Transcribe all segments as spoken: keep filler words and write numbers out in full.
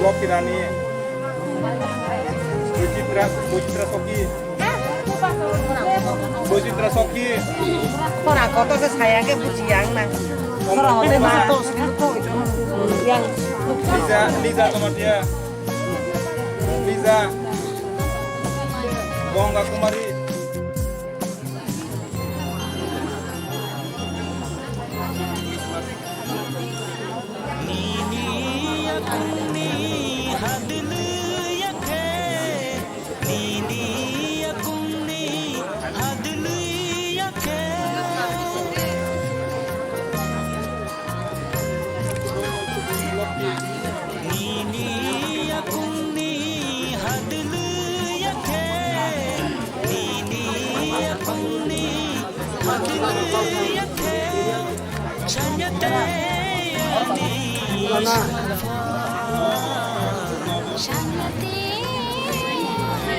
Lokirani, Bochitra, Bochitra Soki, Bochitra Soki. Khora koto se saya ke buji yang na. Khora hote ma to yang. Liza, Liza Jamatia, Liza, Bonga Kumari. Nini yakungni hadlwi yakhe, nini yakungni hadlwi yakhe. Nini yakungni hadlwi yakhe, nini yakungni hadlwi yakhe. Chanya te ani shafa. Chanya te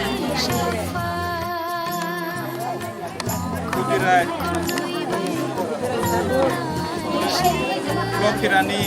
ani shafa. Kudirai. Lokhirani.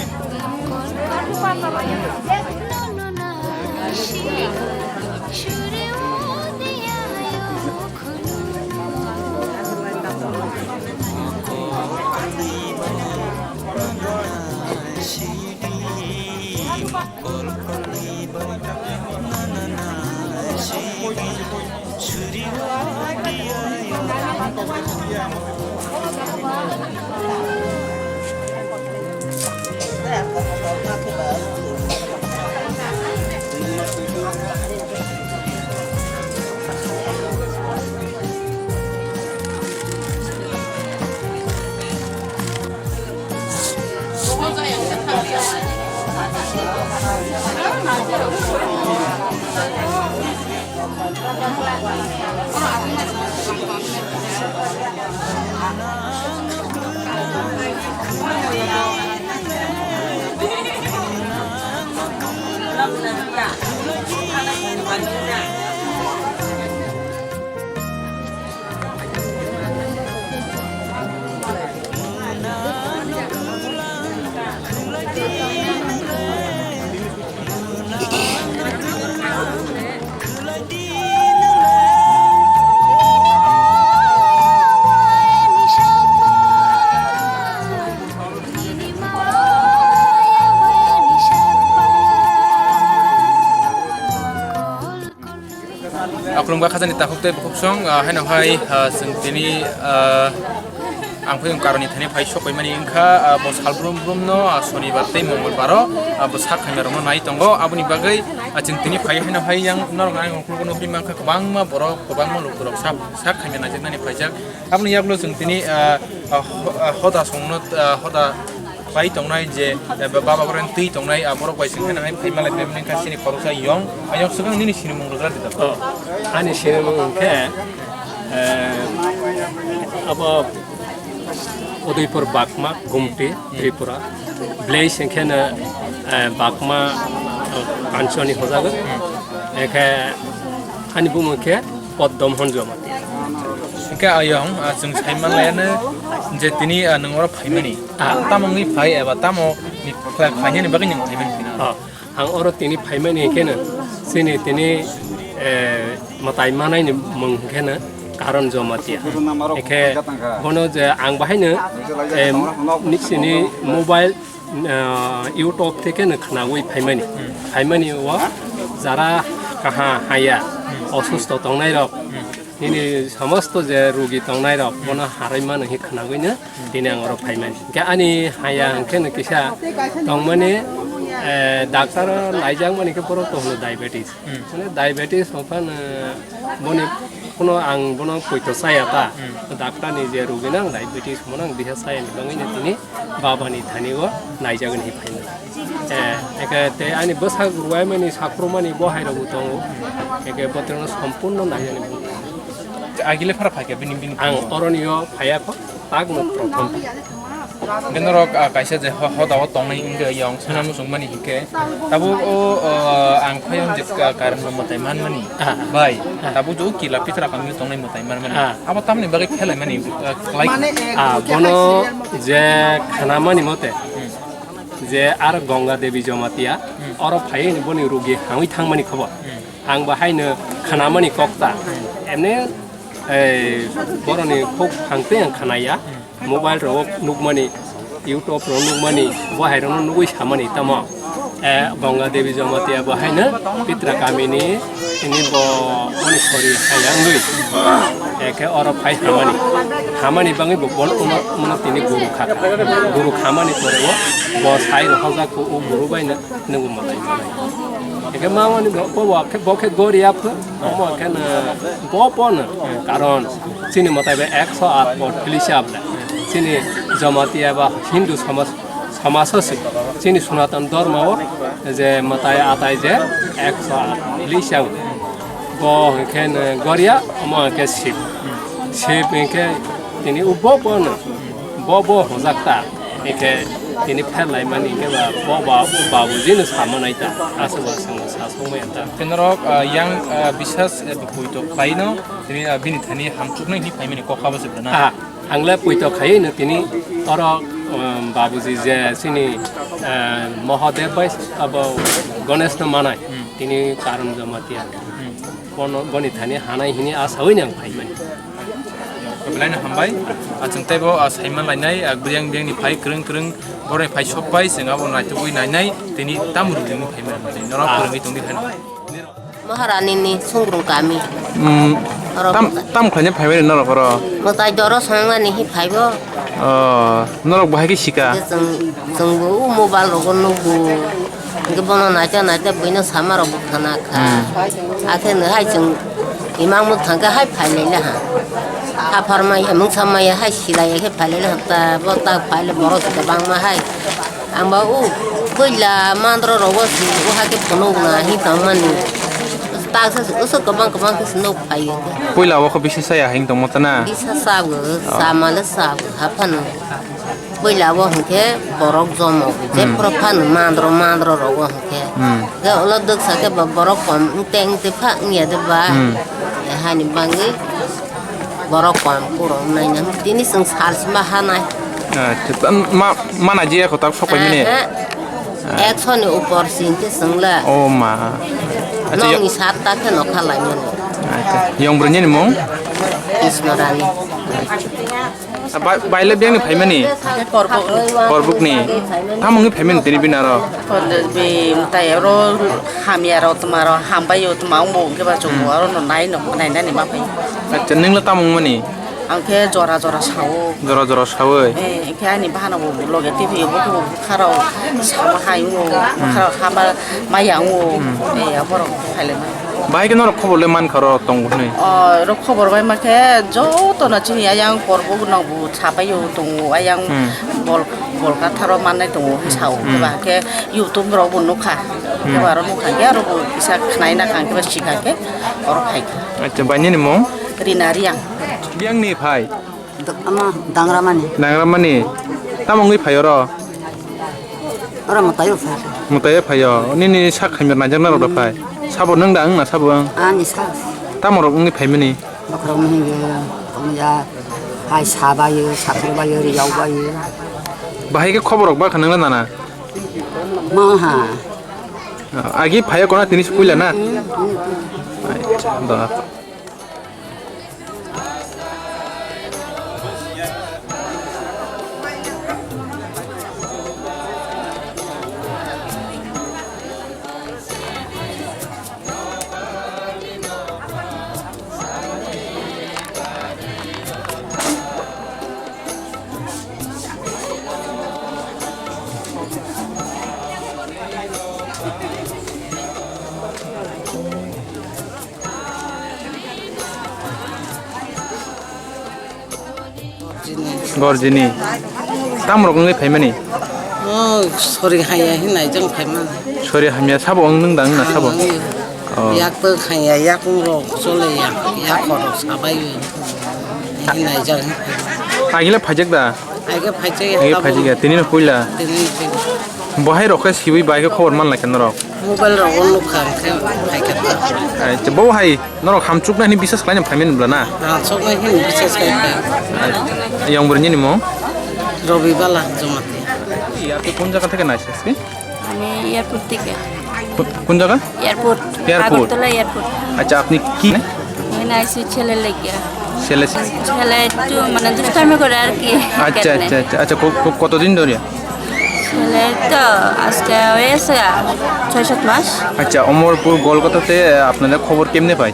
Akhulumkha khajani takhuk tei bukhuksong, ah, haino hai, ah, chwng tini, ah, ang phai karoni thani phai sok paimani wngkha, ah, bo sal brum brum no, ah, sonibar tei mongolbar o, ah, bo sak khaimya rok no nai tongo. Aboni bagwi, ah, chwng tini phai haino hai yang norok nai ongkhorok no hwnwi mankha, kwbangma borok, kwbangma lukurok sak, sak khaimya naijaknani phaijak. Aboni yagulo chwng tini, ah, ah, ho-, ah, hoda songno, ah, hoda pai tongnai je, eh, ba-, baba borok twi tongnai, ah, borok bai chwng haino hai phai malai phai mani kha chini khoroksa yong, ah, yong swkang nini sinimung rwjak di da. Oh, ani sinimung hwnkhe, eh, abo Udaipur Bakma, Gumti, Tripura. Village hwnkhe no, eh, Bakma, eh, Kanchoni hojago. Hwnkhe ani bumung khe Poddom Honjoma. Hwnkhe ayong, ah, chwng sai manlaiano je tini, ah, nwng oro phaimani. Ah. Tamo wngwi phai eba tamo ni phlai phainani bagwi nwng phaimani tini? Ah, ang oro tini phaimani hwnkhe no chini tini, eh, mwtai manaini mung hwnkhe no Karon Jomatia. Hwnkhe bono je ang bahaino, eh, ni chini mobile ah, YouTube theke no khwnagwi phaimani. Hmm. Phaimani o jara kaha haya, hmm, osusto tongnai rok, hmm, nini somosto je rugi tongnai rok, hmm, bono harwi mano hi khwnagwi no, hmm, tini ang oro phaimani. Hwnkhe ani haya hwnkhe no kisa tongmani, eh, doctor o laijak mani khe borok to hwno diabetes. Hmm. Mane diabetes hwnphano boni Bono ang bono poito chaya ta. Hmm. Doctor ni je rugi nang diabetes mo nang diha chaya ni bangwi no tini baba ni thani o naijagani hi phaino. Eh, eke te ani bwsak ruwai mani sakrumani bo hai rok bo tongo. Eke botrok no sompurno naijani bo. Agile phara phaikha bini, bini Ang thani o. Oroni o phaya kho, tak no prothom. Hingke norok, ah, kaisa je ho-, hoda o tongnai wngkhe, yong sona muchung mani hingke, tabuk o, o, ang phai hwn je ka-, karon bo mwtai man mani. Ah. Bai, Ah. tabuk je o kila pitra kami tongnai mwtai man mani. Ah. Abo tamni bagwi phelai mani, ah, khlai. Ah, bono je khana mani mote, Hmm. je ar Ganga Devi Jamatia, Hmm. oro phai boni rugi hangwi thang mani khobor. Hmm. Ang bo haino khana mani kok ta. Emne, ei, boroni khuk hang tei ang khana ya. Mobile rogo nukmani, YouTube rogo nukmani, bo hai rono nugwi samani tamo. Eh, Ganga Devi Jamatia bo haino Pitra kamini ini bo mani sori hayangwi. Eke oro phai hamani. Hamani bangwi bo bon uno, uno tini guru kha. Guru khamani pore bo, bo sai rohorjak ko o guru bai no. Nungwi mwtai manai. Eke mamani bo, bo, bo khe, bo khe goria pho, omo khe no, bo, bo no. Karon chini mwtai bai ekso aat pot pilisa bla. Chini Jamatia ba Hindu samaj, samaj o se. Chini Sanatan Dharma o je mwtai atai je ekso aat pilisa. Bo hwnkhe no goria, omo hwnkhe Shiv. Shiv hwnkhe tini o bo, bo no. Bo, bo hwnjak ta, hingke tini pherlaimani hingke ba, bo ba, bo babuji no samanai ta, aswk aswk no sa songmaya ta. Tei norok, ah, yang, ah, bisas, eh, poito khlaino, tini, ah, bini thani hamchuknai hinwi phaimani kok abo se bwna. Ah, ang le poito khaiwi no tini oro, um, babuji je chini, eh, Mahadev bai abo Ganesh no manai, Hmm. tini Karon Jamatia. Hmm. Bono, boni thani hanai hini asawi ni ang phaimani. Belai no hambai. Ah, chwng teibo, ah, saiman lainai, ah, biyang biyang ni phai kwrwng kwrwng borok ni phai sok pai, chwng abo naitugwi nainai, tini tamo rwgwini phaimani, norok Ah. kwrwngwi tongdi phano. Maharani ni Sungrung kami. Mm, Oro tam, tam khlaina phaimani norok oro? Mwtai doro songmani hi phaibo. Oh, norok bahai khe sika? Chwng, chwngbo o mobile rogo nukgo. Hingke bono naita naita buino sama rok bo khana kha. Hmm. Akhe no hai chwng imang muthang khe hai phai lai le ha. Haphar maya mungsa maya hai silai khe phai lai le ha ta bo ta phai le borok kwbangma hai. Ang ba o puila mandro rogo si o hai khe phunuk na hi tong mani. Ta se usuk kwbang kwbang khe se nuk phai. Puila o kho bisi saya hing tong mo ta na? Bisa sago, Oh. sama le sago, haphano. Puila o hwnkhe borok jomo, Hmm. jephuru phano mandro, mandro rogo hwnkhe. Hmm. Khe ulo dwksa khe ba borok kom teng tei pha wngya de ba. Hmm. Hani bangwi borok kom puro wngnai nang. Tini chwng sal sima hanai. Acha, ma, mana je kotak sok pai mini? Aha. Ah. Ekso ni upor sing khe chwng la. Oh ma. Acha, Nokni yo- sat ta khe no khalai mani. Acha. Yong bwrwi ni mung? Krishna Rani. Acha. Bai-, baile biyang ni phaimani? Korbuk ni. Korbuk ni. Tamo wngwi phaimani tini bini aro? Korbuk ni tai aro hamya ro tma ro hambai yo tma wngbo wngkhe ba chwng Hmm. aro no nai no nai nani ma phai. Acha, nwng le tamo wngmani? Ang khe jora jora sao. Jora jora sawi? Eh, khe ani bahano bo loge T V bo khe bo bwkha rok sama hai wngo, Hmm. bwkha rok hama maya wngo. Hmm. Eh, aborok khailai ma. Bahai khe norok khobor le man kha ro tongo hwnwi? O, ro khobor bai ma khe joto no chini ayang Korbuk no bo sapai o tongo, ayang Hmm. bol, bol katharo mannai tongo Hmm. sao. Hmm. Khe ba khe YouTube rok bo nukha. Hmm. Khe ba aro nukha khe aro bo kisa khnai na kha khe ba sikha khe oro khai kha. Acha, bai nini mung? Rina Riang. Biyang ni phai? Da-, ama Dangra mani. Dangra mani. Tamo wngwi phai oro? Oro mwtai o phai. Mwtai o phai o. Nini sak khaimir naijak narok da phai. Sabo nwng da wng na sabo wng? Ani sa. Tamo rok wngwi phai mani? Bokhorok no hinwi tongya. Hai sa bai o, sathar bai o, riyao bai o. Bahai khe khobor rok ba kha nwng na na? Mo ha. Agi phai o kona tini se puila na? Hmm, hmm, hmm. Ai, da. Gorjini. Tamrok wngwi phaimani? Oh, sori haya hinai jang phaimani. Sori hamya sabo wng nung dang na sabo? Oh. Yak to khaya, yak rok chole ya, yak rok sabai hinai jang. Agila phajak da? Age phajak ya. Age phajak ya. Tini no puila. Tini no puila. Bohai rok khe siwi bai khe khobor man lai khe norok. Mobile rok o nukha khe phai khe ta. Ai, bo hai. Norok hamchuknai hwnwi bisas khlaina phaimani bwla na? Hamchuknai hwnwi bisas khai phai. Yang bwrwini mung? Robi Bala Jamatia. Airport কোন জায়গা থেকে না আসছিস কি? আমি এয়ারপোর্ট থেকে। কোন জায়গা? এয়ারপোর্ট। এয়ারপোর্ট। আগরতলা এয়ারপোর্ট। আচ্ছা, আপনি কি? এখানে আইসি ছেলে লেগে। ছেলে? ছেলে একটু মানে দুষ্টামি করে আর কি। আচ্ছা, আচ্ছা, আচ্ছা, আচ্ছা। কতদিন ধরে? ছেলে তো আজকে হয়েছে ছয় সাত মাস। আচ্ছা, অমরপুর গোলকাতাতে আপনারা খবর কেমনে পাই?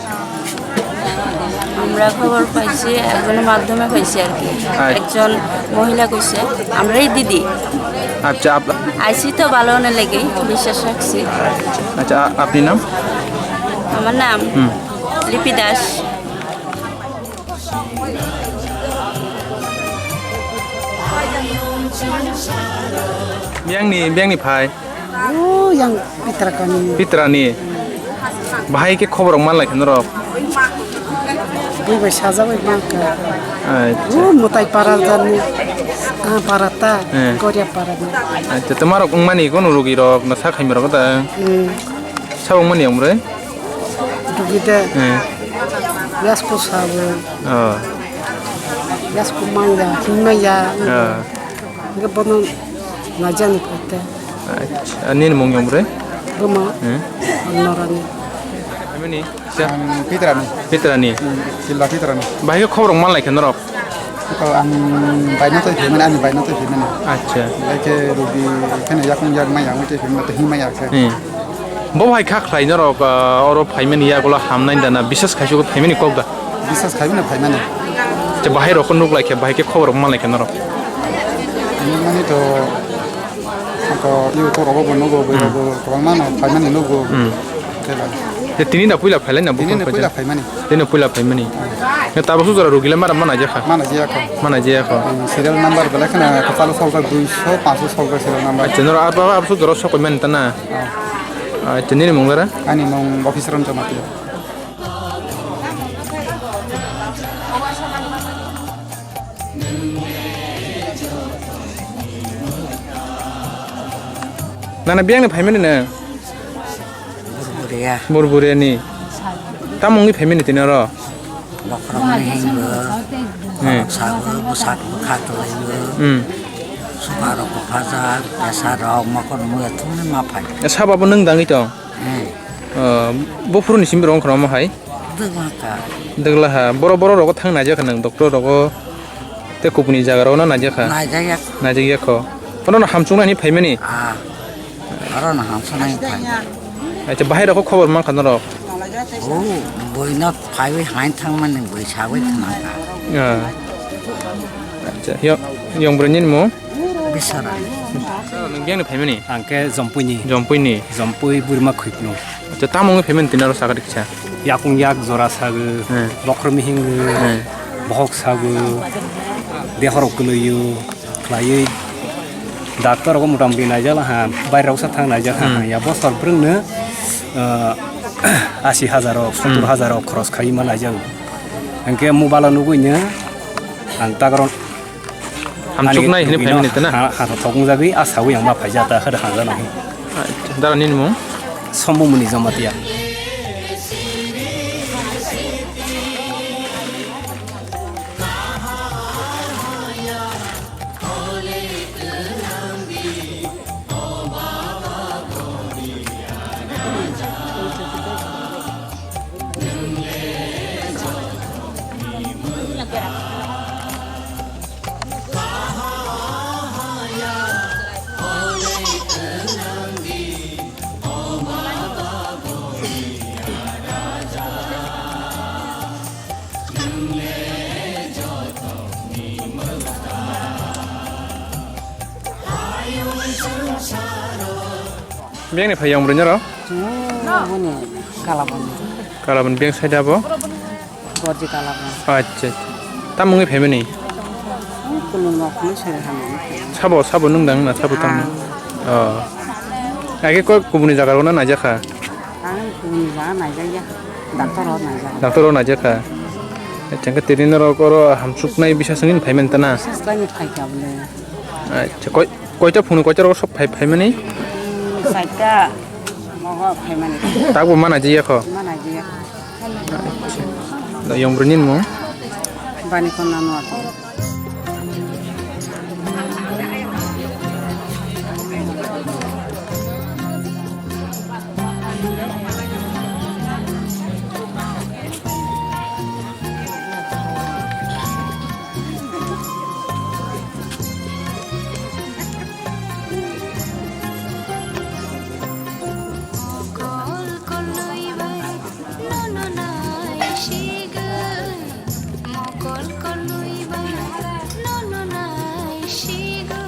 আমরা খবর পাইছি একজনের মাধ্যমে পাইছি আর কি। আচ্ছা। একজন মহিলা কইছে, আমরাই দিদি। আচ্ছা, আইসি তো ভালো অনেক লেগে বিশ্বাস রাখছি। আচ্ছা, আপনি নাম? আমার নাম লিপি Das. Biyangni, biyangni phai. Oh, yang Pitrani. Pitrani. Bahai khe khobor rok man lai khe norok. Bui bai sajagwi man kha. Acha. Oh, Mutai para jani. Ah, para ta. Eh. Korea para ni. Acha, to marok wngmani kono rogi rok na sa khaima rok da. Hmm. Sa wngmani omre. Rogi de. Eh. Yas ko sabo. Oh. Yas ko maya, himaya. Oh. Hingke bono naijani phaite. Acha, nini mung yong bre? Buma. Hmm. Norani. Amini? Ang Pitrani. Pitrani. Hmm, Jilla Pitrani. Bahai khe khobor rok man lai khe norok? Ko ang baino tei phimani, ani baino tei phimani. Acha. Bahai khe rogi kheno yakung yak maya, ang tei phimani, tei himaya khe. Hmm. Bo hai kha khlai norok, ah, oro phaimani yagulo hamnai da na, bisas khaisuk phaimani kok da? Bisas khaimani phaimani. Che bahai rok nuk lai khe, bahai khe khobor rok man lai khe norok. Nukmani to, to YouTube rogo bo nugo, bo Hmm. rogo, kwbangma no phaimani nugo. Hmm. Khe ba. Te tini da puila phailai na Tini bukhang no phaijak? Puila phaimani. Tini puila phaimani. Ne tabuk sujora rugile mara mana jakha? Mana jakha. Mana jakha. Hmm, serial number belai khana kwchalo soljak, duiso, pancho soljak serial number. Acha, noro abo, abo sujora sokoi mani ta na? Ah. Acha, nini mung lara? Ani mung Bokisran Jamatia. Nana biyang ni phaimani na? Burburia. Burburia ni. Tamo wngwi phaimani tini oro? Bokhorok ni hingo. Hmm. Sago, bwsak bwkha twlaigo. Hmm. Sukarok kwphajak, pressure rok, mokol muya thumwi ma phai. Sabo bo nwng dangwi tong? Hmm. Ah, buphuru ni simi rong khorokma hai? Dwgla kha. Dwgla ha. Boro, boro rogo thang naijak kha nwng, doctor rogo tei kupuni jaga rogo no naijak kha? Naijak ya. Naijak ya kho. Bono no hamchuknani phaimani? Ah. Aro no hamchuknani phai. Acha, bahai rogo khobor man kha norok? Oh, boi no phaiwi hain thangmani boi sagwi khna kha. Ah. Acha, yo, yong bro nini mo? Bisara. Nwng biyang ni phaimani? Ang khe Jompui ni. Jompui ni? Jompui Burma Khuiknung. Acha, tamo wngwi phaimani tini oro sakha kisa? Yakung yak jora sago, hmm, bokhorok mihing, hmm, bohok sago, dehorok kwlwio, khlaiwi doctor rogo motamoti naijala ha, baire rok sa thang naijak ha, hmm, ya bosor brwngno, ah, asi hajar rok, sottur hajar rok khoros khaiwi ma naijago. Hwnkhe mobile o nugwi no ang takrok Hamchuknai hwnwi phaimani tana? Ha, ha, thok wngjagwi, a sawi ang ma phaija ta, hada hanja nang. Dara nini mung? Sombomuni Jamatia. Biyang ni phai yang bwrwi norok? Hmm, mani Kalabon. Kalabon biyang side abo? Gorji Kalabon. Acha, acha. Tamo wngwi phaimani? Sabo, sabo nwng dang na, sabo tang. Oh. Age koi kubuni jaga rona naijak kha. Ang kubuni jaga naijak ya. Doctor rok naijak. Doctor rok naijak kha. Chengke tini norok oro hamsuknai bisa sengin phaiman tana. Bisa sengin phaikha bole. Acha, koi, koita phunu koita rok sob phai, phaimani? Saita mogo phaimani. Takbo mana jiya kho? Mana jiya. Acha. Da yong brini mo? Bani konna no. Mokol kolwi bai nono nai sigwi, mokol kolwi bai nono nai sigwi,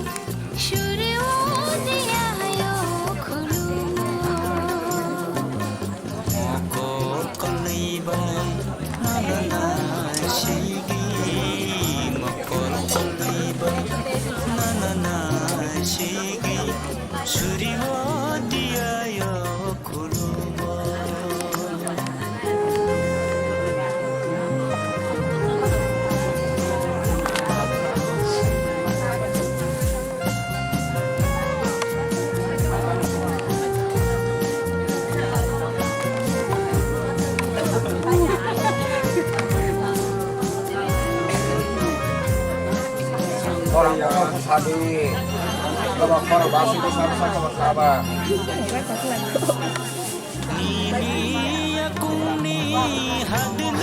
suri o diya yo khulumo. Mokol kolwi bai nono nai sigwi, mokol kolwi bai nono nai sigwi, suri o diya yo. Nini yakungni hadin